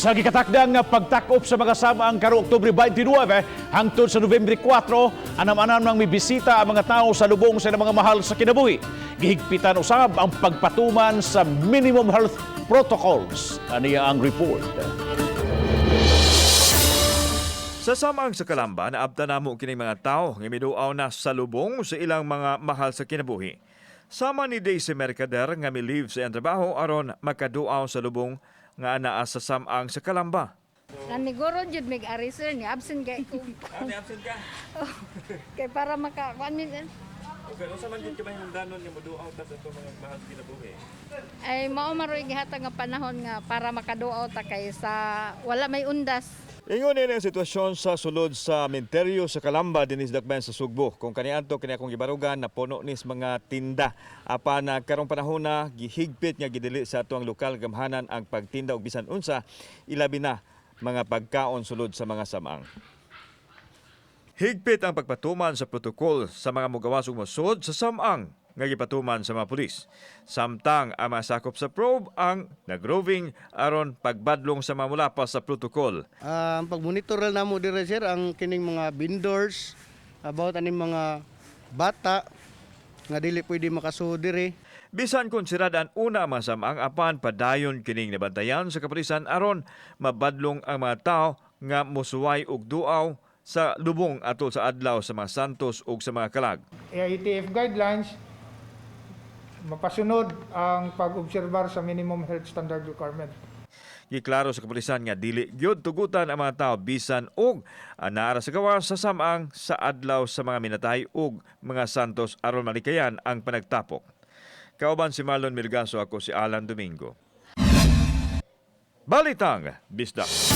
Sa gikatakdang nga pagtakop sa mga samang karong Oktubre 29 hangtod sa Nobyembre 4, anam-anam nang mibisita ang mga tao sa lubong sa ilang mga mahal sa kinabuhi. Gihigpitan usab ang pagpatuman sa minimum health protocols. Aniya ang report. Sa samang sa Kalamba, naabta namo kining mga tao nga miduaw na sa lubong sa ilang mga mahal sa kinabuhi. Sama ni Daisy Mercader nga mi-leave sa iyang trabaho aron makaduaw sa lubong nga anaa sa samang sa Kalamba. Naniguro jud mig ari, sir, ni absent kay ko. Ah, ni absent ka? Kay para maka kuan min. Okay, unsa man jud ka mahimungdanon nga moduaw ta sa atong mga mahal sa kinabuhi? Ay, mao maroy gihatag nga panahon nga para makaduaw ta kay sa wala may undas. Ingon ni ang sitwasyon sa sulod sa menteryo sa Kalamba dinhi sa Dakbayan sa Sugbo. Kung kaniadto kini akong gibarugan, napuno nis mga tinda. Apan na karong panahon na gihigpit nga gidili sa atuang lokal gamhanan ang pagtinda og bisan unsa, ilabi na mga pagkaon sulod sa mga samang. Higpit ang pagpatuman sa protokol sa mga mugawas ug mosud sa samang nga gipatuman sa mga pulis. Samtang ang mga sakop sa probe ang nagroving aron pagbadlong sa mga mulapas sa protokol. Ah, ang pagmonitor lang namo dire, sir, ang kining mga vendors, about aning mga bata nga dili pwede makasuod dire. Bisan kung siradan una ang mga samang, apan padayon kining nabantayan sa kapulisan aron mabadlong ang mga tao nga mosuway og duaw sa lubong atol sa adlaw sa mga santos ug sa mga kalag. AITF guidelines, mapasunod ang pag-obserbar sa minimum health standard requirement. Giklaro sa kapulisan nga dili gyud tugutan ang mga tao bisan og anaara sa gawas sa samang sa adlaw sa mga minatay ug mga santos aron malikayan ang panagtapok. Kauban si Marlon Milgaso, ako si Alan Domingo. Balitang Bisdak.